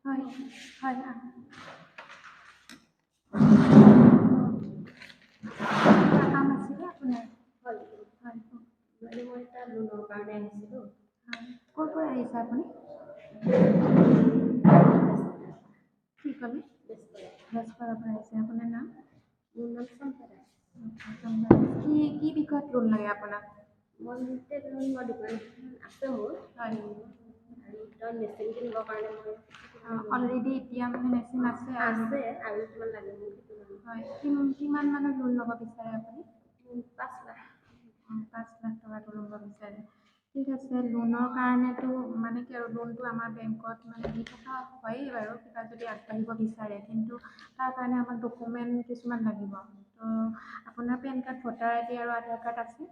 হয় হয়, কিবা কাম আছিলে আপোনাৰ? হয়। হয় কওক। মানে মই এটা লোনৰ কাৰণে আহিছিলোঁ। হয়, ক'ৰ পৰা আহিছে আপুনি? কি ক'লে? তেজপুৰ। তেজপুৰৰ পৰা আহিছে। আপোনাৰ নাম? মোৰ নাম চম্পা দাস। কি কি বিষয়ত লোন লাগে আপোনাক? মই ট্ৰেড লোন, মই দোকান আছে মোৰ। হয়। আৰু দুটামান মেচিন কিনিবৰ কাৰণে মই অলৰেডি এতিয়া মানে মেচিন আছে আৰু আছে, আৰু কিমান লাগে মোক সেইটো কাৰণে। হয়, কিমান মানৰ লোন ল'ব বিচাৰে আপুনি? 5 লাখ। 5 লাখ টকাটো ল'ব বিচাৰে। ঠিক আছে। লোনৰ কাৰণেতো মানে কি আৰু, লোনটো আমাৰ বেংকত মানে দি থকা হয়েই বাৰু, কিবা যদি আগবাঢ়িব বিচাৰে। কিন্তু তাৰ কাৰণে আমাক ডকুমেণ্ট কিছুমান লাগিব। তো আপোনাৰ পেন কাৰ্ড, ভোটাৰ আই ডি আৰু আধাৰ কাৰ্ড আছে?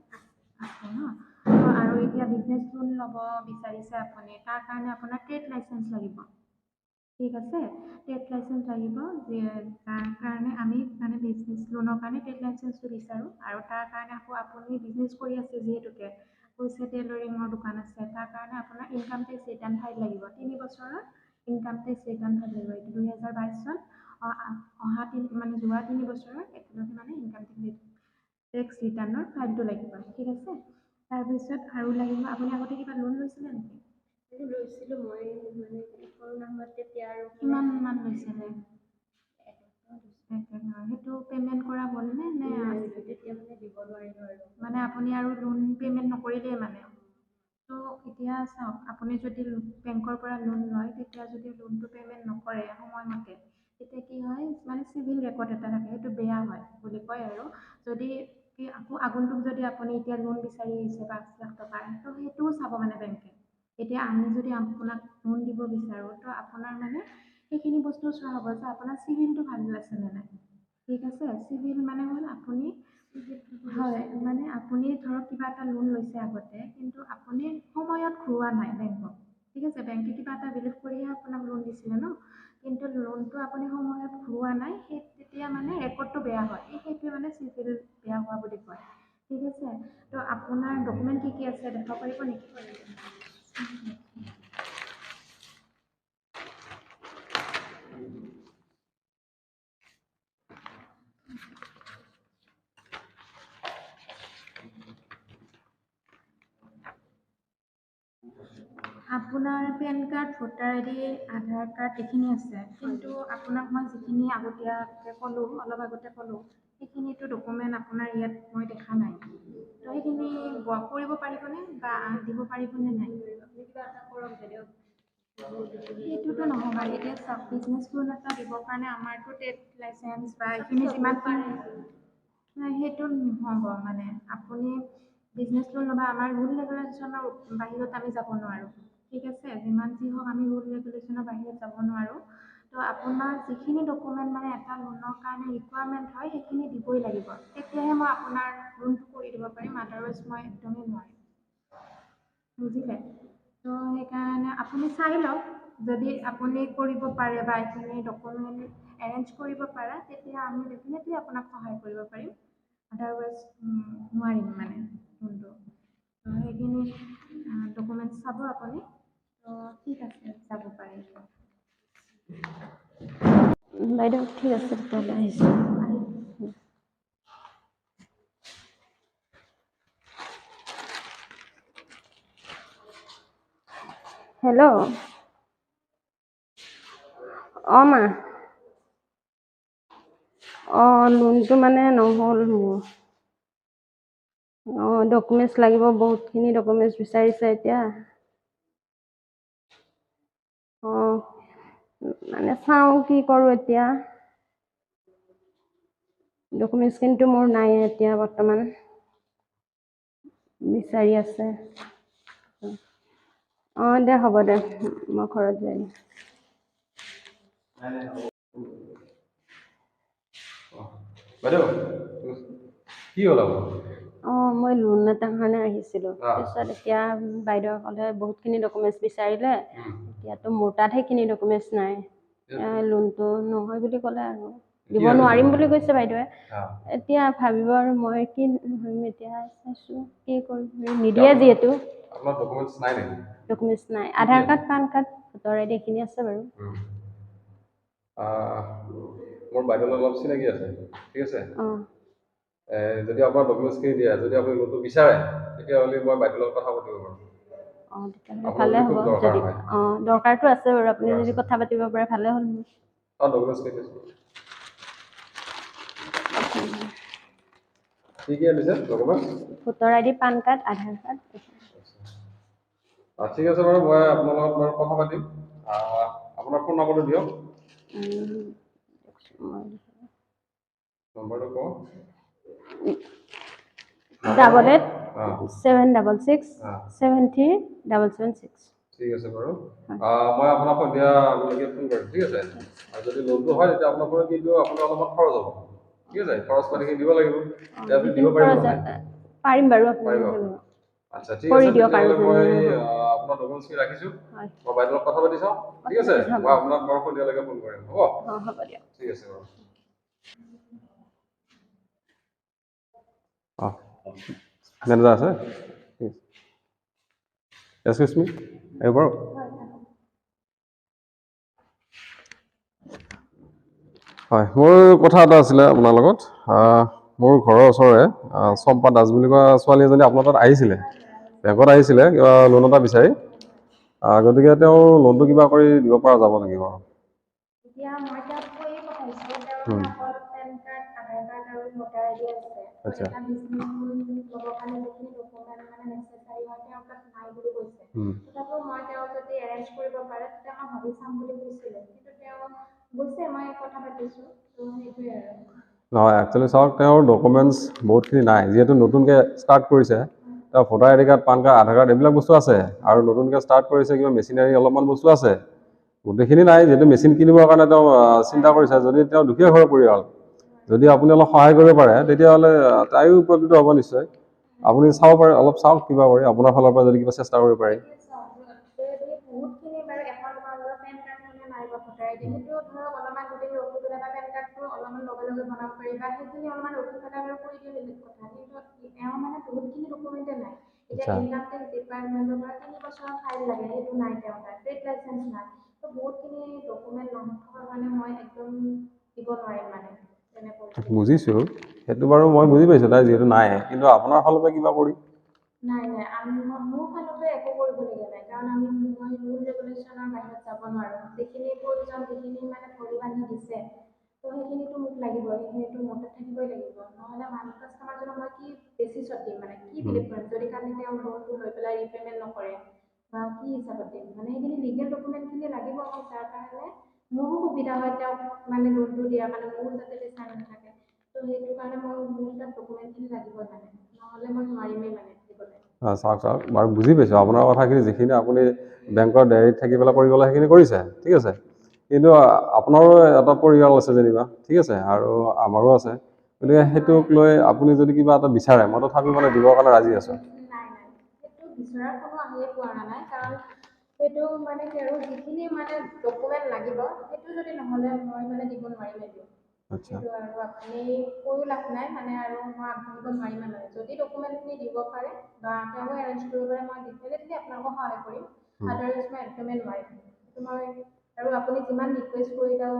আছে ন? তো আৰু এতিয়া বিজনেছ লোন ল'ব বিচাৰিছে আপুনি, তাৰ কাৰণে আপোনাৰ ট্ৰেড লাইচেঞ্চ লাগিব। ঠিক আছে, ট্ৰেড লাইচেঞ্চ লাগিব, যে তাৰ কাৰণে আমি মানে বিজনেছ লোনৰ কাৰণে ট্ৰেড লাইচেঞ্চটো বিচাৰোঁ। আৰু তাৰ কাৰণে আকৌ আপুনি বিজনেছ কৰি আছে যিহেতুকে কৈছে, টেইলৰিঙৰ দোকান আছে, তাৰ কাৰণে আপোনাৰ ইনকাম টেক্স ৰিটাৰ্ণ ফাইল লাগিব। 3 বছৰৰ ইনকাম টেক্স ৰিটাৰ্ণ ফাইল লাগিব। এইটো 2022 চন অহা তিনি মানে যোৱা 3 বছৰৰ একেলগে মানে ইনকাম টেক্স ৰিটাৰ্ণৰ ফাইলটো লাগিব। ঠিক আছে। তাৰপিছত আৰু লাগিব, আপুনি আগতে কিবা লোন লৈছিলে নেকি? লৈছিলোঁ মই, মানে কৰোণাৰ সময়ত তেতিয়া আৰু মানে কিমান মান লৈছিলে? 1 লাখ টকা লৈছিলোঁ। 1 লাখ। সেইটো পে'মেণ্ট কৰা হ'লনে নে? নাই, তেতিয়া মানে দিব নোৱাৰিলোঁ আৰু। মানে আপুনি আৰু লোন পে'মেণ্ট নকৰিলেই মানে। তো এতিয়া চাওক, আপুনি যদি বেংকৰ পৰা লোন লয়, তেতিয়া যদি লোনটো পে'মেণ্ট নকৰে সময়মতে, তেতিয়া কি হয়, মানে চিভিল ৰেকৰ্ড এটা থাকে, সেইটো বেয়া হয় বুলি কয়। আৰু যদি কি আকৌ আগন্তুক যদি আপুনি এতিয়া লোন বিচাৰি আহিছে 5 লাখ টকাৰ, তো সেইটোও চাব মানে বেংকে। এতিয়া আমি যদি আপোনাক লোন দিব বিচাৰোঁ, তো আপোনাৰ মানে সেইখিনি বস্তুও চোৱা হ'ব যে আপোনাৰ চিভিলটো ভাল আছে নে নাই। ঠিক আছে। চিভিল মানে হ'ল আপুনি, হয়, মানে আপুনি ধৰক কিবা এটা লোন লৈছে আগতে, কিন্তু আপুনি সময়ত ঘূৰোৱা নাই বেংকক। ঠিক আছে। বেংকে কিবা এটা বিলিভ কৰিহে আপোনাক লোন দিছিলে ন? কিন্তু লোনটো আপুনি সময়ত ঘূৰোৱা নাই, সেই তেতিয়া মানে ৰেকৰ্ডটো বেয়া হয়। এই সেইটোৱে মানে চিভিল বেয়া হোৱা বুলি কয়। ঠিক আছে। তো আপোনাৰ ডকুমেণ্ট কি কি আছে দেখাব পাৰিব নেকি? আপোনাৰ পেন কাৰ্ড, ভোটাৰ আই ডি, আধাৰ কাৰ্ড এইখিনি আছে। হয়। কিন্তু আপোনাক মই যিখিনি আগতীয়াকৈ ক'লোঁ, অলপ আগতে ক'লোঁ, সেইখিনিতো ডকুমেণ্ট আপোনাৰ ইয়াত মই দেখা নাই। তো সেইখিনি কৰিব পাৰিবনে বা দিব পাৰিবনে নাই? আপুনি কিবা এটা কৰক বাইদেউ, মোৰ সেইটোতো নহ'ব। এতিয়া চাওক, বিজনেছ লোন এটা দিবৰ কাৰণে আমাৰতো ট্ৰেড লাইচেঞ্চ বা চব এইখিনি চব যিমানখিনি পাৰে। নাই, সেইটো নহ'ব। মানে আপুনি বিজনেছ লোন ল'বা, আমাৰ ৰুল ৰেগুলেশ্যনৰ বাহিৰত আমি যাব নোৱাৰোঁ। ঠিক আছে। যিমান যি হওক, আমি ৰুল ৰেগুলেশ্যনৰ বাহিৰত যাব নোৱাৰোঁ। তো আপোনাৰ যিখিনি ডকুমেণ্ট মানে এটা লোনৰ কাৰণে ৰিকুৱাৰমেণ্ট হয়, সেইখিনি দিবই লাগিব। তেতিয়াহে মই আপোনাৰ লোনটো কৰি দিব পাৰিম, আদাৰৱাইজ মই একদমেই নোৱাৰিম। বুজিলে? তো সেইকাৰণে আপুনি চাই লওক, যদি আপুনি কৰিব পাৰে বা এইখিনি ডকুমেণ্ট এৰেঞ্জ কৰিব পাৰে, তেতিয়া আমি ডেফিনেটলি আপোনাক সহায় কৰিব পাৰিম। আদাৰৱাইজ নোৱাৰিম মানে লোনটো। তো সেইখিনি ডকুমেণ্টছ চাব আপুনি। তো ঠিক আছে, যাব পাৰে এতিয়া। বাইদেউ, ঠিক আছে ঠিক তেতিয়াহ'লে, আছে। আহিছোঁ। আহিব। হেল্ল'। অঁ মা। অঁ, লোনটো মানে নহ'ল মোৰ। অঁ, ডকুমেণ্টছ লাগিব, বহুতখিনি ডকুমেণ্টছ বিচাৰিছে এতিয়া। অঁ, মানে চাওঁ কি কৰোঁ এতিয়া। ডকুমেণ্টছ কিন্তু মোৰ নাই এতিয়া বৰ্তমান, বিচাৰি আছে। অঁ দে, হ'ব দে, মই ঘৰত যাই। বাইদেউ, কি হ'ল আকৌ? অঁ, মই লোন এটাৰ কাৰণে আহিছিলোঁ। তাৰপিছত এতিয়া বাইদেৱে ক'লে বহুতখিনি ডকুমেণ্টছ বিচাৰিলে, এতিয়াতো মোৰ তাত সেইখিনি ডকুমেণ্টছ নাই, লোনটো নহয় বুলি ক'লে আৰু। দিব নোৱাৰিম বুলি কৈছে বাইদেৱে। এতিয়া ভাবিব আৰু মই কি ভাবিম, এতিয়া চাইছোঁ কি কৰিম, নিদিয়ে যিহেতু। আপোনাৰ ডকুমেণ্টছ নাই নেকি? ডকুমেণ্টছ নাই, Aadhaar card, PAN card, voter ID এইখিনি আছে বাৰু। মোৰ বাইদেউৰ অলপ চিনাকি আছে, ঠিক আছে? যদি আপোনাৰ ডকুমেণ্টছখিনি দিয়ে, যদি আপুনি লোনটো বিচাৰে, তেতিয়াহ'লে মই বাইদেউৰ লগত কথা পাতিব পাৰোঁ। অঁ, তেতিয়াহ'লে ভালে হ'ব যদি। অঁ, দৰকাৰটো আছে বাৰু, আপুনি যদি কথা পাতিব পাৰে ভালে হ'ল। অঁ, ডকুমেণ্টছখিনি দিছোঁ। কি কি আনিছে documents? Voter ID, PAN card, Aadhaar card. ঠিক আছে বাৰু, মই আপোনাৰ লগত বাৰু কথা পাতিম। আপোনাৰ ফোন নম্বৰটো দিয়ক। নম্বৰটো কওক। 88 766 73 776। ঠিক আছে বাৰু, মই আপোনাক সন্ধিয়া আপোনালোকে ফোন কৰিম, ঠিক আছে? আৰু যদি লোনটো হয় তেতিয়া আপোনাৰ ফোনত কিন্তু আপোনাৰ অলপমান খৰচ হ'ব, ঠিক আছে? খৰচ পাতিখিনি দিব লাগিব, তেতিয়া আপুনি দিব পাৰিব? পাৰিম বাৰু। পাৰিব। আচ্ছা, ঠিক আছে, তেতিয়াহ'লে মই আপোনাৰ ডকুমেণ্টছখিনি ৰাখিছোঁ, মই বাইদেউৰ লগত কথা পাতি চাওঁ, ঠিক আছে? মই আপোনাক বাৰু সন্ধিয়ালৈকে ফোন কৰিম, হ'ব? হ'ব দিয়ক। ঠিক আছে বাৰু। অঁ, মেনেজাৰ আছে? ঠিক আছে। এক্সকিউজ মি, আহিব পাৰোঁ? হয়, মোৰ কথা এটা আছিলে আপোনাৰ লগত। মোৰ ঘৰৰ ওচৰৰে চম্পা দাস বুলি কোৱা ছোৱালী এজনী আপোনাৰ তাত আহিছিলে, বেংকত আহিছিলে কিবা লোন এটা বিচাৰি। গতিকে তেওঁৰ লোনটো কিবা কৰি দিব পৰা যাব নেকি বাৰু? আচ্ছা। নহয়, একচুৱেলি চাওক, তেওঁৰ ডকুমেণ্টছ বহুতখিনি নাই, যিহেতু নতুনকৈ ষ্টাৰ্ট কৰিছে। তেওঁৰ voter ID card, PAN card, Aadhaar card এইবিলাক বস্তু আছে, আৰু নতুনকৈ ষ্টাৰ্ট কৰিছে কিবা মেচিনাৰী অলপমান বস্তু আছে, গোটেইখিনি নাই। যিহেতু মেচিন কিনিবৰ কাৰণে তেওঁ চিন্তা কৰিছে, যদি তেওঁ দুখীয়া ঘৰৰ পৰিয়াল, যদি আপুনি অলপ সহায় কৰিব পাৰে তেতিয়াহ'লে তাইও উপকৃত হ'ব নিশ্চয়। আপুনি চাব পাৰে, অলপ চাওক কিবা কৰি আপোনাৰ ফালৰ পৰা যদি কিবা চেষ্টা কৰিব পাৰে। আচ্ছা, বুজিছোঁ, সেইটো বাৰু মই বুজি পাইছোঁ, তাই যিহেতু নাই, কিন্তু আপোনাৰ ফালৰ পৰা কিবা কৰি। নাই নাই, মোৰ ফালৰ পৰা একো কৰিবলগীয়া নাই, কাৰণ আমি মই ৰুল ৰেগুলেশ্যনৰ বাহিৰত যাব নোৱাৰোঁ। যিখিনি প্ৰয়োজন, যিখিনি মানে ধৰি বান্ধি দিছে, তো সেইখিনিতো মোক লাগিব, সেইখিনিতো মোৰ তাত থাকিবই লাগিব। নহ'লে মানুহ কাষ্টমাৰজনক মই কি বেচিছত দিম, মানে কি বিলিভ কৰিম যদি কালি তেওঁ লোনটো লৈ পেলাই ৰিপে'মেণ্ট নকৰে, বা কি হিচাপত দিম? মানে সেইখিনি লিগেল ডকুমেণ্টখিনি লাগিব মোক, যাৰ কাৰণে মোৰো সুবিধা হয় তেওঁক মানে লোনটো দিয়া, মানে মোৰ যাতে প্ৰেছাৰ নাথাকে। তো সেইটো কাৰণে মই মোৰ তাত ডকুমেণ্টখিনি লাগিবই, মানে নহ'লে মই নোৱাৰিমেই মানে দিবলৈ। চাওক চাওক, বাৰু বুজি পাইছোঁ আপোনাৰ কথাখিনি, যিখিনি আপুনি বেংকৰ ডায়েৰীত থাকি পেলাই কৰিব লাগে সেইখিনি কৰিছে, ঠিক আছে। কিন্তু আপোনাৰো এটা পৰিয়াল আছে যেনিবা, ঠিক আছে, আৰু আমাৰো আছে, গতিকে সেইটোক লৈ আপুনি যদি কিবা এটা বিচাৰে, মই তথাপিও মানে দিবৰ কাৰণে ৰাজি আছোঁ। নাই নাই, সেইটো বিচৰাৰ কোনো আহিয়ে পোৱা নাই, কাৰণ সেইটো মানে কি আৰু যিখিনি মানে ডকুমেণ্ট লাগিব সেইটো যদি নহ'লে মই মানে দিব নোৱাৰিম এইটো। আচ্ছা, সেইটো আৰু আপুনি কৈও লাভ নাই, মানে আৰু মই আগবাঢ়িব নোৱাৰিম। মানে যদি ডকুমেণ্টখিনি দিব পাৰে বা তেওঁ এৰেঞ্জ কৰিব পাৰে, মই ডেফিনেটলি আপোনালোকক সহায় কৰিম, আদাৰৱাইজ মই একদমেই নোৱাৰিম। সেইটো মই আৰু আপুনি যিমান ৰিকুৱেষ্ট কৰিলেও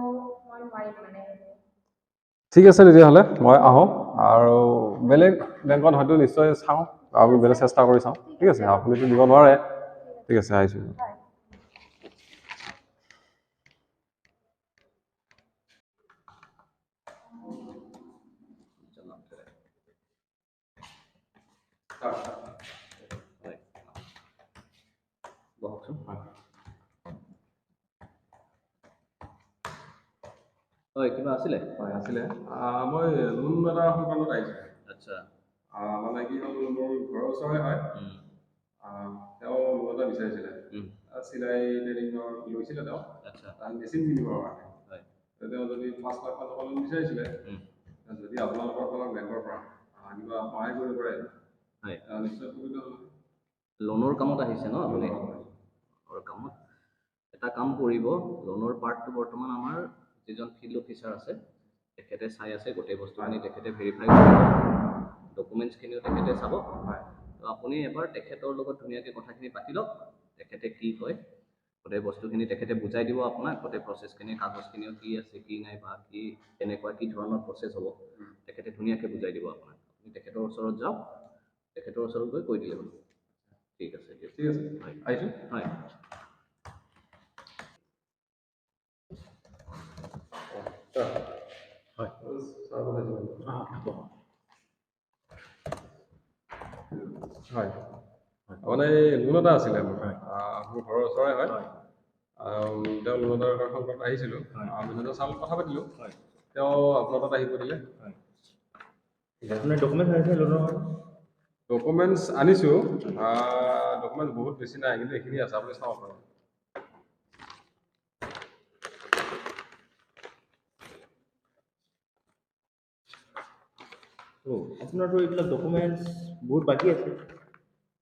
মই নোৱাৰিম মানে। ঠিক আছে, তেতিয়াহ'লে মই আহোঁ, আৰু বেলেগ বেংকত হয়তো নিশ্চয় চাওঁ, আৰু বেলেগ চেষ্টা কৰি চাওঁ, ঠিক আছে? আপুনিতো দিব নোৱাৰে, ঠিক আছে, আহিছোঁ। বহকচোন। হয়, কিবা আছিলে? হয়, আছিলে। মই লোন এটা সংক্ৰান্তত আহিছোঁ। আচ্ছা। মানে কি হ'ল, মোৰ ঘৰৰ ওচৰৰে হয়, তেওঁ লোন এটা বিচাৰিছিলে, চিলাই ট্ৰেইনিঙৰ লৈছিলে তেওঁ। আচ্ছা। মেচিন কিনিবৰ কাৰণে। হয়। তেওঁ যদি 5 লাখ মান টকা লোন বিচাৰিছিলে, যদি আপোনালোকৰ ফালৰ বেংকৰ পৰা কিবা সহায় কৰিব পাৰে, হয়, নিশ্চয় উপকৃত হ'ব। লোনৰ কামত আহিছে ন আপুনি? লোনৰ কামত এটা কাম কৰিব, লোনৰ পাৰ্টটো বৰ্তমান আমাৰ যিজন ফিল্ড অফিচাৰ আছে তেখেতে চাই আছে গোটেই বস্তুখিনি, তেখেতে ভেৰিফাই কৰিব, ডকুমেণ্টছখিনিও তেখেতে চাব। তো আপুনি এবাৰ তেখেতৰ লগত ধুনীয়াকৈ কথাখিনি পাতি লওক, তেখেতে কি কয় গোটেই বস্তুখিনি তেখেতে বুজাই দিব আপোনাক, গোটেই প্ৰচেছখিনি, কাগজখিনিও কি আছে কি নাই বা কি কেনেকুৱা কি ধৰণৰ প্ৰচেছ হ'ব তেখেতে ধুনীয়াকৈ বুজাই দিব আপোনাক। আপুনি তেখেতৰ ওচৰত যাওক, তেখেতৰ ওচৰত গৈ কৈ দিলে হ'ল। ঠিক আছে দিয়ক। ঠিক আছে, হয় আহিছোঁ। হয়। হয়। হয়, মানে লোন এটা আছিলে মোৰ, মোৰ ঘৰৰ ওচৰৰে হয়। তেওঁ লোন এটাৰ সন্দৰ্ভত আহিছিলোঁ, মেনেজাৰ ছাৰৰ লগত কথা পাতিলোঁ, তেওঁ আপোনাৰ তাত আহিব দিলে। আপোনাৰ ডকুমেণ্টছ আনিছে লোনৰ কাৰণে? ডকুমেণ্টছ আনিছোঁ, ডকুমেণ্টছ বহুত বেছি নাই, কিন্তু এইখিনি আছে, আপুনি চাব পাৰে। অ' আপোনাৰতো এইবিলাক ডকুমেণ্টছ বহুত বাকী আছে।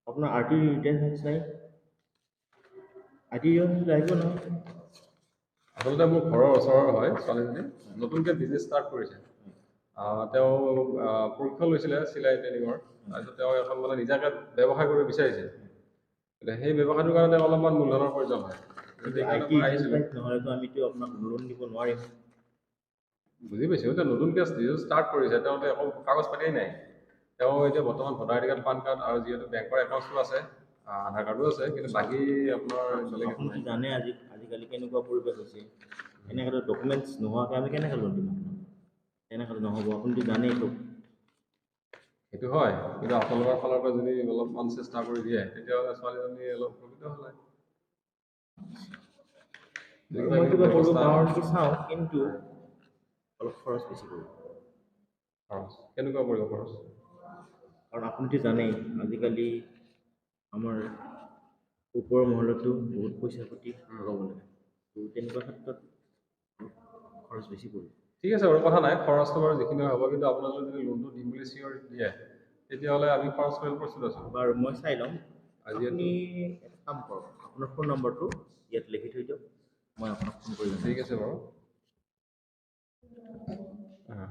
আপোনাৰ আৰ টি ৰিটাৰ্ণ নাই, আৰ টি ৰিটাৰ্ণ লাগিব নহয়। আচলতে মোৰ ঘৰৰ ওচৰৰ হয় ছোৱালীজনী, নতুনকৈ বিজনেছ ষ্টাৰ্ট কৰিছে। তেওঁ প্ৰশিক্ষণ লৈছিলে চিলাই ট্ৰেইনিঙৰ, তাৰপিছত তেওঁ এখন মানে নিজাকৈ ব্যৱসায় কৰিব বিচাৰিছে। গতিকে সেই ব্যৱসায়টোৰ কাৰণে তেওঁ অলপমান মূলধনৰ প্ৰয়োজন হয়, গতিকে আৰ সেইকাৰণে টি মই আহিছিলোঁ। নহ'লেতো আমিতো আপোনাক লোন দিব নোৱাৰিম। বুজি পাইছোঁ, তেওঁ নতুনকৈ যিহেতু ষ্টাৰ্ট কৰিছে, তেওঁতো একো কাগজ পাতিয়েই নাই। তেওঁ এতিয়া বৰ্তমান voter ID card, PAN card আৰু যিহেতু বেংকৰ একাউণ্টছটো আছে, আধাৰ কাৰ্ডো আছে, কিন্তু বাকী আপোনাৰ বেলেগ একো আপুনিতো নাই। জানে আজিকালি কেনেকুৱা পৰিৱেশ হৈছে, এনেকুৱাতো ডকুমেণ্টছ নোহোৱাকৈ আমি কেনেকৈ লোন দিম আপোনাক? তেনেকুৱাতো নহ'ব, আপুনিতো জানেই চব। সেইটো হয়, কিন্তু আপোনালোকৰ ফালৰ পৰা যদি অলপমান চেষ্টা কৰি দিয়ে তেতিয়াহ'লে ছোৱালীজনী অলপ উপকৃত হ'ল হয়। মই কিবা কৰিব পাৰোঁ নেকি চাওঁ, কিন্তু অলপ খৰচ বেছি পৰিব। খৰচ কেনেকুৱা পৰিব খৰচ? কাৰণ আপুনিতো জানেই আজিকালি আমাৰ ওপৰৰ মহলতো বহুত পইচা পাতি লগাব লাগে, ত' তেনেকুৱা ক্ষেত্ৰত খৰচ বেছি পৰিব। ঠিক আছে বাৰু, কথা নাই, খৰচটো বাৰু যিখিনি হ'ব, কিন্তু আপোনালোকে যদি লোনটো দিম বুলি চিয়ৰ দিয়ে তেতিয়াহ'লে আমি খৰচ কৰিব প্ৰস্তুত আছোঁ। বাৰু মই চাই ল'ম। আজি আপুনি এটা কাম কৰক, আপোনাৰ ফোন নম্বৰটো ইয়াত লিখি থৈ দিয়ক, মই আপোনাক ফোন কৰি জনাম। ঠিক আছে বাৰু,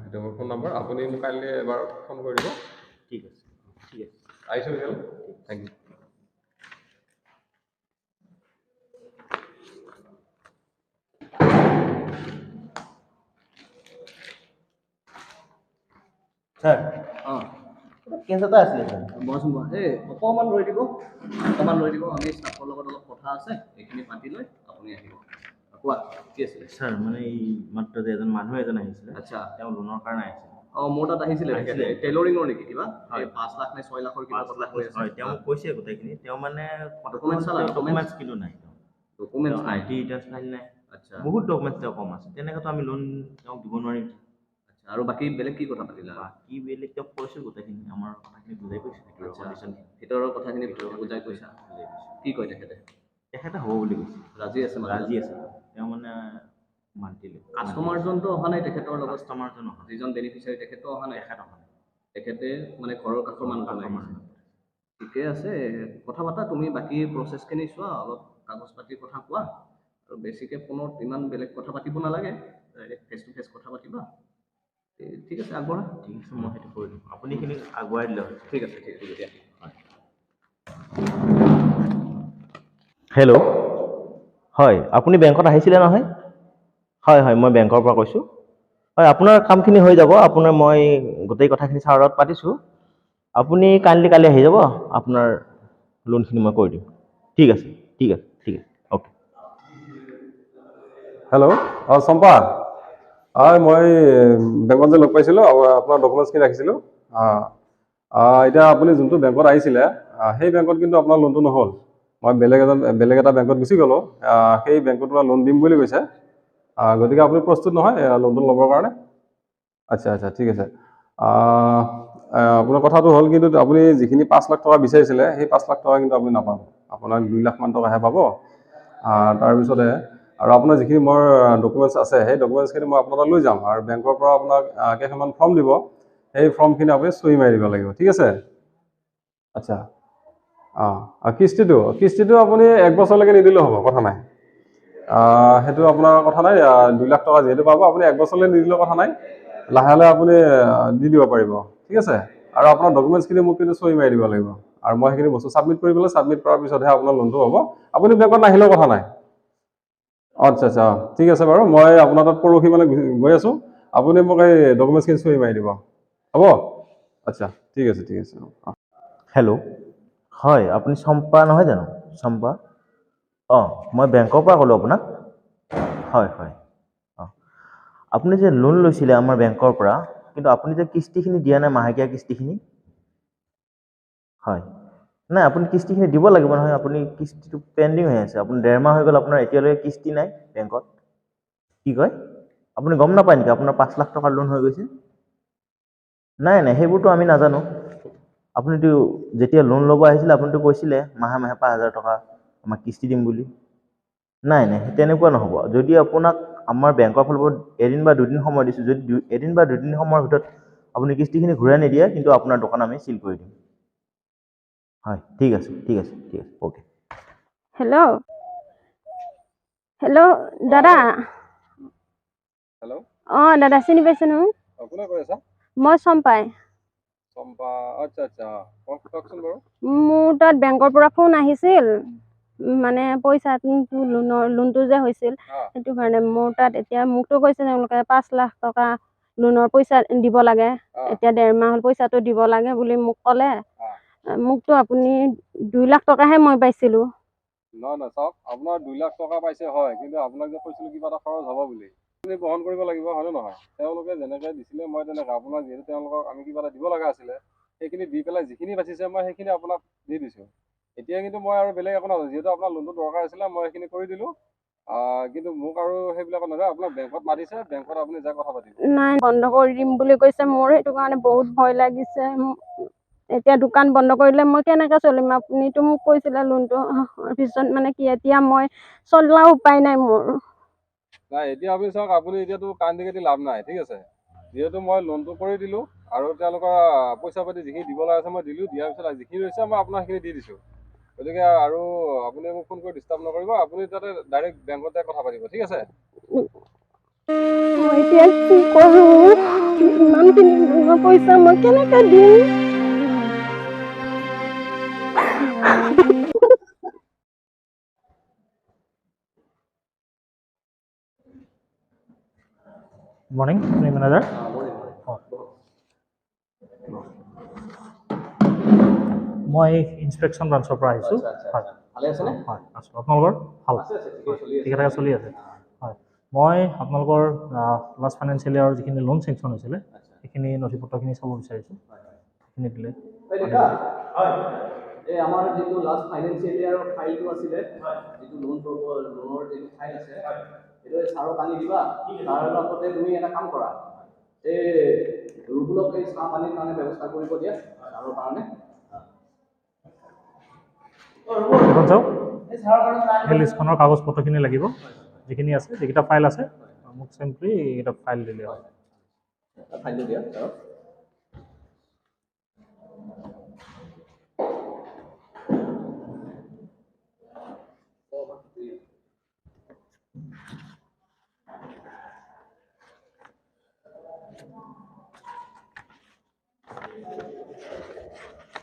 সেইটো মোৰ ফোন নম্বৰ, আপুনি মোক কাইলৈ এবাৰ ফোন কৰি দিব। ঠিক আছে, ঠিক আছে, আহিছোঁ তেতিয়াহ'লে, thank U. Sir, অঁ, কেছ এটা আছিলে ছাৰ। বহচোন বহ, এই অকণমান ৰৈ দিব, অকণমান ৰৈ দিব, আমি ষ্টাফৰ লগত অলপ কথা আছে, এইখিনি পাতি লৈ আপুনি আহিব। কোৱা কি আছিলে? ছাৰ, মানে এই মাত্ৰ যে এজন মানুহ এজন আহিছিলে। আচ্ছা, তেওঁ লোনৰ কাৰণে আহিছিলে। অঁ, মোৰ তাত আহিছিলে তেখেতে, টেইলৰিঙৰ নেকি কিবা, হয়। 5 লাখ নে 6 লাখৰ কিবা কথা কৈ আছে। হয়, তেওঁ মোক কৈছে গোটেইখিনি। তেওঁ মানে ডকুমেণ্টছ চালা? ডকুমেণ্টছ কিন্তু নাই, ডকুমেণ্টছ নাই, আই টি ৰিটাৰ্ণ ফাইল নাই। আচ্ছা, বহুত ডকুমেণ্টছ তেওঁ কম আছে, তেনেকেতো আমি লোন তেওঁক দিব নোৱাৰিম। আচ্ছা, আৰু বাকী বেলেগ কি কথা পাতিলা? বাকী বেলেগ তেওঁক কৈছোঁ গোটেইখিনি, আমাৰ কথাখিনি বুজাই কৈছোঁ, ভিতৰৰ কণ্ডিশ্যন, ভিতৰৰ কথাখিনি বুজাই কৈছা। বুজাই কৈছোঁ। কি কয় তেখেতে? তেখেতে হ'ব বুলি কৈছে, ৰাজি আছে? মানে ৰাজি আছে তেওঁ, মানে মান্তিলে। কাষ্টমাৰজনতো অহা নাই তেখেতৰ লগত? কাষ্টমাৰজন অহা নাই, যিজন বেনিফিচিয়াৰী তেখেতো অহা নাই? তেখেত অহা নাই, তেখেতে মানে ঘৰৰ কাষৰ মানুহজন আহিছে। ঠিকে আছে, কথা পাতা তুমি, বাকী প্ৰচেছখিনি চোৱা, অলপ কাগজ পাতিৰ কথা কোৱা, আৰু বেছিকৈ ফোনত ইমান বেলেগ কথা পাতিব নালাগে, ডাইৰেক্ট ফেচ টু ফেচ কথা পাতিবা। ঠিক আছে, আগবঢ়া। ঠিক আছে, মই সেইটো কৰি দিম, আপুনি এইখিনি আগুৱাই দিলে হ'ল। ঠিক আছে, ঠিক আছে, দিয়া। হেল্ল', হয়, আপুনি বেংকত আহিছিলে নহয়? হয় হয়, মই বেংকৰ পৰা কৈছোঁ। হয়, আপোনাৰ কামখিনি হৈ যাব। আপোনাৰ মই গোটেই কথাখিনি ছাৰৰ লগত পাতিছোঁ, আপুনি কাইণ্ডলি কালি আহি যাব, আপোনাৰ লোনখিনি মই কৰি দিম। ঠিক আছে, ঠিক আছে, ঠিক আছে, অ'কে। হেল্ল', অঁ চম্পা, হয়, মই বেংকত যে লগ পাইছিলোঁ, আপোনাৰ ডকুমেণ্টছখিনি ৰাখিছিলোঁ। এতিয়া আপুনি যোনটো বেংকত আহিছিলে সেই বেংকত কিন্তু আপোনাৰ লোনটো নহ'ল। মই বেলেগ এটা বেংকত গুচি গ'লোঁ, সেই বেংকত পৰা লোন দিম বুলি কৈছে। গতিকে আপুনি প্ৰস্তুত নহয় লোনটো ল'বৰ কাৰণে? আচ্ছা আচ্ছা, ঠিক আছে। আপোনাৰ কথাটো হ'ল, কিন্তু আপুনি যিখিনি 5 লাখ টকা বিচাৰিছিলে সেই 5 লাখ টকা কিন্তু আপুনি নাপাব, আপোনাক 2 লাখমান টকাহে পাব। তাৰপিছতে আৰু আপোনাৰ যিখিনি মোৰ ডকুমেণ্টছ আছে সেই ডকুমেণ্টছখিনি মই আপোনাৰ তাত লৈ যাম, আৰু বেংকৰ পৰা আপোনাক কেইখনমান ফৰ্ম দিব, সেই ফৰ্মখিনি আপুনি চহী মাৰি দিব লাগিব। ঠিক আছে? আচ্ছা, অঁ, কিস্তিটো আপুনি 1 বছৰলৈকে নিদিলেও হ'ব, কথা নাই। সেইটো আপোনাৰ কথা নাই। 2 লাখ টকা যিহেতু পাব, আপুনি 1 বছৰলৈ নিদিলেও কথা নাই। লাহে লাহে আপুনি দি দিব পাৰিব, ঠিক আছে? আৰু আপোনাৰ ডকুমেণ্টছখিনি মোক কিন্তু চহী মাৰি দিব লাগিব, আৰু মই সেইখিনি বস্তু ছাবমিট কৰি পেলাই ছাবমিট কৰাৰ পিছতহে আপোনাৰ লোনটো হ'ব। আপুনি বেংকত নাহিলেও কথা নাই। আচ্ছা আচ্ছা, অঁ ঠিক আছে বাৰু, মই আপোনাৰ তাত পৰহি মানে গৈ আছোঁ, আপুনি মোক এই ডকুমেণ্টছখিনি চহী মাৰি দিব, হ'ব? আচ্ছা ঠিক আছে, ঠিক আছে। অঁ হেল্ল', হয় আপুনি চম্পা নহয় জানো? চম্পা, অঁ মই বেংকৰ পৰা ক'লোঁ আপোনাক। হয় হয়, অঁ আপুনি যে লোন লৈছিলে আমাৰ বেংকৰ পৰা, কিন্তু আপুনি যে কিস্তিখিনি দিয়া নাই, মাহেকীয়া কিস্তিখিনি। হয় নাই, আপুনি কিস্তিখিনি দিব লাগিব নহয়, আপুনি কিস্তিটো পেণ্ডিং হৈ আছে। আপুনি 1.5 মাহ হৈ গ'ল, আপোনাৰ এতিয়ালৈকে কিস্তি নাই বেংকত। কি কয় আপুনি গম নাপায় নেকি আপোনাৰ 5 লাখ টকাৰ লোন হৈ গৈছে? নাই নাই, সেইবোৰতো আমি নাজানো। আপুনিতো যেতিয়া লোন ল'ব আহিছিলে আপুনিতো কৈছিলে মাহে মাহে 5,000 টকা আমাক কিস্তি দিম বুলি। নাই নাই, তেনেকুৱা নহ'ব। যদি আপোনাক আমাৰ বেংকৰ ফালৰ পৰা এদিন বা দুদিন সময় দিছোঁ, যদি এদিন বা দুদিন সময়ৰ ভিতৰত আপুনি কিস্তিখিনি ঘূৰাই নিদিয়ে, কিন্তু আপোনাৰ দোকান আমি চিল কৰি দিম। হয় ঠিক আছে, ঠিক আছে, ঠিক আছে, অ'কে। হেল্ল' হেল্ল' দাদা। হেল্ল', অঁ দাদা চিনি পাইছে নহয়? কোনে কৈ আছা? মই চম্পাই। চম্পা, আচ্ছা আচ্ছা, কওকচোন বাৰু। মোৰ তাত বেংকৰ পৰা ফোন আহিছিল, মানে পইচাটো লোনটো যে হৈছিল সেইটো কাৰণে মোৰ তাত এতিয়া মোকতো কৈছে তেওঁলোকে 5 লাখ টকা লোনৰ পইচা দিব লাগে, এতিয়া 1.5 মাহ হ'ল পইচাটো দিব লাগে বুলি মোক ক'লে। মোকতো আপুনি 2 লাখ টকাহে মই পাইছিলোঁ। নহয় নহয়, চাওক আপোনাৰ 2 লাখ টকা পাইছে হয়, কিন্তু আপোনাক যে কৈছিলোঁ কিবা এটা খৰচ হ'ব বুলি, আপুনি বহন কৰিব লাগিব, হয়নে নহয়? তেওঁলোকে যেনেকৈ দিছিলে মই তেনেকৈ আপোনাক, যিহেতু তেওঁলোকক আমি কিবা এটা দিব লগা আছিলে, সেইখিনি দি পেলাই যিখিনি বাচিছে মই সেইখিনি আপোনাক দি দিছোঁ। এতিয়া কিন্তু মই আৰু বেলেগ একো নাজানো, যিহেতু আপোনাৰ লোনটো দৰকাৰ আছিলে মই সেইখিনি কৰি দিলোঁ। কিন্তু মোক আৰু সেইবিলাকত নাযায়, আপোনাক বেংকত মাতিছে, বেংকত আপুনি যাই কথা পাতিব। নাই, বন্ধ কৰি দিম বুলি কৈছে, মোৰ সেইটো কাৰণে বহুত ভয় লাগিছে। এতিয়া দোকান বন্ধ কৰিলে মই কেনেকৈ চলিম? আপুনিতো মোক কৈছিলে লোনটো পিছত, মানে কি এতিয়া মই চলোৱা উপায় নাই মোৰ। নাই এতিয়া আপুনি চাওক, আপুনি এতিয়াতো কান্দি কাটি লাভ নাই, ঠিক আছে? যিহেতু মই লোনটো কৰি দিলোঁ আৰু তেওঁলোকৰ পইচা পাতি যিখিনি দিব লগা আছে মই দিলোঁ, দিয়াৰ পিছত যিখিনি হৈছে মই আপোনাক সেইখিনি দি দিছোঁ। গতিকে আৰু আপুনি মোক ফোন কৰি ডিষ্টাৰ্ব নকৰিব, আপুনি তাতে ডাইৰেক্ট বেংকত যাই কথা পাতিব, ঠিক আছে? মই এতিয়া কি কৰোঁ? ইমানখিনি লোনৰ পইচা মই কেনেকৈ দিম? মৰ্ণিং, আপুনি মেনেজাৰ? মই ইনস্পেকশ্যন ব্ৰাঞ্চৰ পৰা আহিছোঁ। হয়, হয় আছোঁ। আপোনালোকৰ ভাল? ঠিকে থাকে চলি আছে? হয়, মই আপোনালোকৰ লাষ্ট ফাইনেন্সিয়েল ইয়াৰৰ যিখিনি লোন চেংচন হৈছিলে সেইখিনি নথি পত্ৰখিনি চাব বিচাৰিছোঁ, সেইখিনি দিলে। এই আমাৰ যিটো লাষ্ট ফাইনেন্সিয়েল ইয়াৰৰ ফাইলটো আছিলে, যিটো লোনৰ যিটো ফাইল আছে, সেইটো ছাৰক আনি দিবা। তাৰ লগতে তুমি এটা কাম কৰা, এই ৰুবুলক এই চাহ পানীৰ কাৰণে ব্যৱস্থা কৰিব দিয়া ছাৰৰ কাৰণে। এখন চাওক, সেই লিষ্টখনৰ কাগজ পত্ৰখিনি লাগিব, যিখিনি আছে, যিকেইটা ফাইল আছে মোক চিম্পলি এইকেইটা ফাইল দিলে হয়। ফাইলটো দিয়া ছাৰক।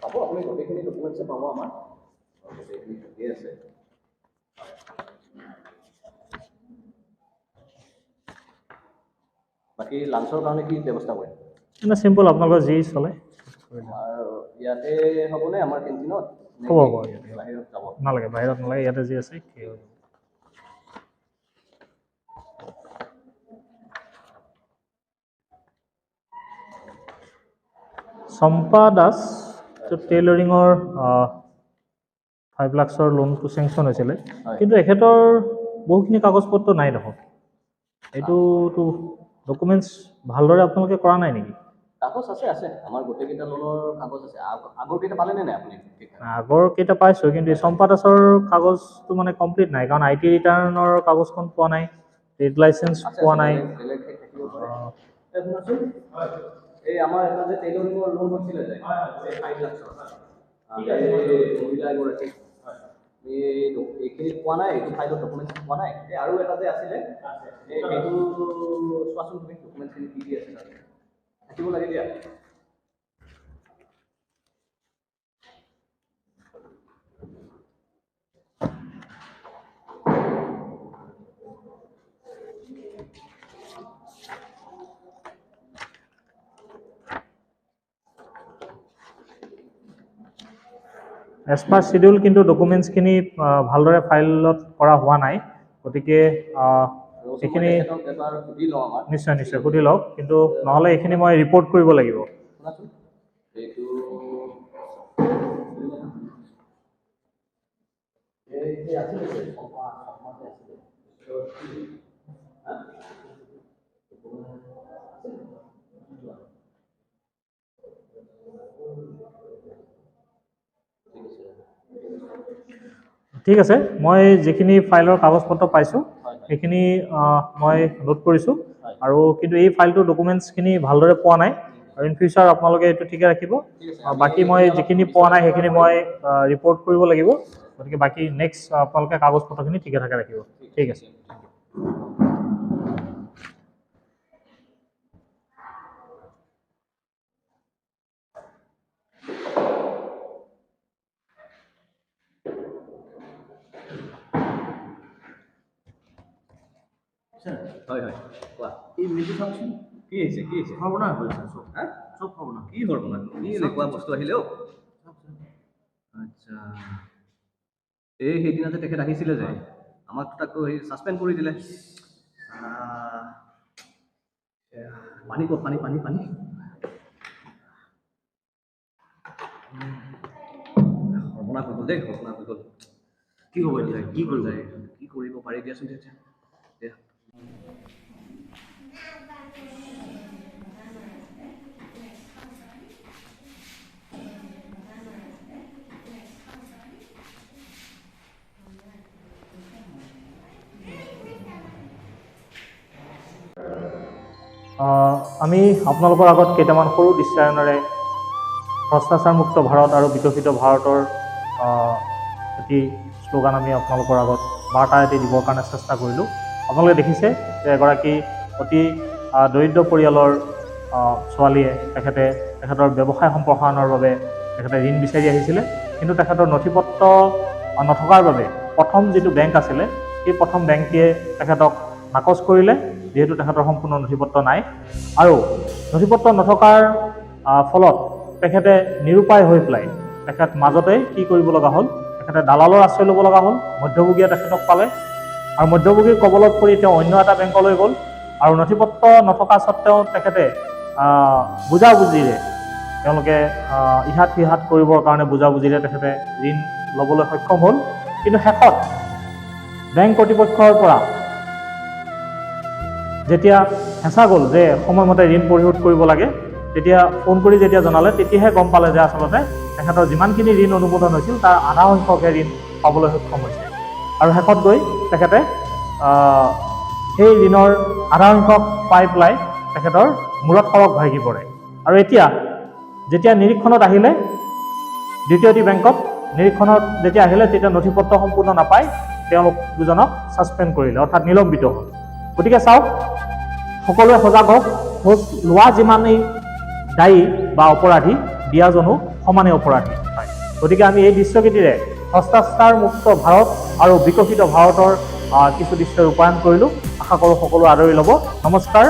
পাব আপুনি গোটেইখিনি ডকুমেণ্টছে পাব, আমাৰ গোটেইখিনি ঠিকেই আছে। বাকী লাঞ্চৰ কাৰণে কি ব্যৱস্থা কৰিম? মানে চিম্পল, আপোনালোকৰ যি চলে। ইয়াতে হ'বনে আমাৰ কেণ্টিনত? হ'ব হ'ব, বাহিৰত যাব নালাগে, বাহিৰত নালাগে, ইয়াতে যি আছে সেই হৈ যাব। চম্পা দাস টেইলৰিঙৰ 5 লাখৰ লোনটো চেংচন হৈছিলে, কিন্তু এখেতৰ বহুখিনি কাগজ পত্ৰ নাই দেখোন। এইটোতো ডকুমেণ্টছ ভালদৰে আপোনালোকে কৰা নাই নেকি? কাগজ আছে, আছে আমাৰ গোটেইকেইটা লোনৰ কাগজ আছে। আগৰ কেইটা পালেনে নাই আপুনি? আগৰ কেইটা পাইছোঁ, কিন্তু এই চম্পা দাসৰ কাগজটো মানে কমপ্লিট নাই, কাৰণ I T ৰিটাৰ্ণৰ কাগজখন পোৱা নাই, ট্ৰেড লাইচেঞ্চ পোৱা নাই। এই আমাৰ এটা যে টেইলৰিঙৰ লোন হৈছিলে যে, এই 5 লাখৰ, মহিলা এগৰাকী, এইখিনি পোৱা নাই, এইটো ফাইলত ডকুমেণ্টছ পোৱা নাই। এই আৰু এটা যে আছিলে, সেইটো চোৱাচোন তুমি ডকুমেণ্টছখিনি কি কি আছে তাত। থাকিব লাগে দিয়া। এজ পাৰ শ্বিডিউল কিন্তু ডকুমেণ্টছখিনি ভালদৰে ফাইলত কৰা হোৱা নাই, গতিকে এইখিনি নিশ্চয় নিশ্চয় সুধি লওক, কিন্তু নহ'লে এইখিনি মই ৰিপৰ্ট কৰিব লাগিব। ঠিক আছে, মই যিখিনি ফাইলৰ কাগজ পত্ৰ পাইছোঁ সেইখিনি মই নোট কৰিছোঁ, আৰু কিন্তু এই ফাইলটোৰ ডকুমেণ্টছখিনি ভালদৰে পোৱা নাই, আৰু ইন ফিউচাৰ আপোনালোকে এইটো ঠিকে ৰাখিব। বাকী মই যিখিনি পোৱা নাই সেইখিনি মই ৰিপৰ্ট কৰিব লাগিব, গতিকে বাকী নেক্সট আপোনালোকে কাগজ পত্ৰখিনি ঠিকে থাকে ৰাখিব। ঠিক আছে। হয় হয়, কোৱা। এই মেইলটো চাওকচোন। কি আহিছে? কি আহিছে? সৰ্বনাশ হৈছে চব। হা? চব সৰ্বনাশ। কি সৰ্বনাশ? কি এনেকুৱা বস্তু আহিলে অ'? আচ্ছা, এই সেইদিনা যে তেখেত আহিছিলে যে, আমাকতো তাকো সেই ছাছপেণ্ড কৰি দিলে। পানী ক'ত? পানী পানী পানী। সৰ্বনাশ হৈ গ'ল দেই, সৰ্বনাশ হৈ গ'ল। কি হ'ব এতিয়া? কি কৰিব? কি কৰিব পাৰি দিয়াচোন তেতিয়া। আমি আপোনালোকৰ আগত কেইটামান সৰু দৃশ্যায়নেৰে ভ্ৰষ্টাচাৰমুক্ত ভাৰত আৰু বিকশিত ভাৰতৰ এটি শ্লোগান আমি আপোনালোকৰ আগত বাৰ্তা এটি দিবৰ কাৰণে চেষ্টা কৰিলোঁ। আপোনালোকে দেখিছে যে এগৰাকী অতি দৰিদ্ৰ পৰিয়ালৰ ছোৱালীয়ে তেখেতৰ ব্যৱসায় সম্প্ৰসাৰণৰ বাবে তেখেতে ঋণ বিচাৰি আহিছিলে, কিন্তু তেখেতৰ নথি পত্ৰ নথকাৰ বাবে প্ৰথম যিটো বেংক আছিলে সেই প্ৰথম বেংকটিয়ে তেখেতক নাকচ কৰিলে, যিহেতু তেখেতৰ সম্পূৰ্ণ নথি পত্ৰ নাই। আৰু নথি পত্ৰ নথকাৰ ফলত তেখেতে নিৰুপায় হৈ পেলাই তেখেত মাজতে কি কৰিব লগা হ'ল, তেখেতে দালালৰ আশ্ৰয় ল'ব লগা হ'ল। মধ্যভোগীয়ে তেখেতক পালে আৰু মধ্যভোগীৰ কবলত পৰি তেওঁ অন্য এটা বেংকলৈ গ'ল, আৰু নথি পত্ৰ নথকা স্বত্তেও তেখেতে বুজাবুজিৰে তেওঁলোকে ইহাত সিহাত কৰিবৰ কাৰণে বুজাবুজিৰে তেখেতে ঋণ ল'বলৈ সক্ষম হ'ল। কিন্তু শেষত বেংক কৰ্তৃপক্ষৰ পৰা যেতিয়া হেঁচা গ'ল যে সময়মতে ঋণ পৰিশোধ কৰিব লাগে, তেতিয়া ফোন কৰি যেতিয়া জনালে তেতিয়াহে গম পালে যে আচলতে তেখেতৰ যিমানখিনি ঋণ অনুমোদন হৈছিল তাৰ আধা সংখ্যকহে ঋণ পাবলৈ সক্ষম হৈছে। আৰু শেষত গৈ তেখেতে সেই ঋণৰ আধা সংখ্যক পাই পেলাই তেখেতৰ মূৰত সৰগ ভাগি পৰে। আৰু এতিয়া যেতিয়া নিৰীক্ষণত আহিলে, দ্বিতীয়টি বেংকত নিৰীক্ষণত যেতিয়া আহিলে তেতিয়া নথি পত্ৰ সম্পূৰ্ণ নাপাই তেওঁলোক দুজনক ছাছপেণ্ড কৰিলে, অৰ্থাৎ নিলম্বিত হ'ল। গতিকে চাওক, সকলোৱে সজাগ হওক। ঘোচ লোৱা যিমানেই দায়ী বা অপৰাধী, দিয়াজনো সমানে অপৰাধী হয়। গতিকে আমি এই দৃশ্যকেইটিৰে ভ্ৰষ্টাচাৰ মুক্ত ভাৰত আৰু বিকশিত ভাৰতৰ কিছু দৃশ্য ৰূপায়ণ কৰিলোঁ। আশা কৰোঁ সকলো আদৰি ল'ব। নমস্কাৰ।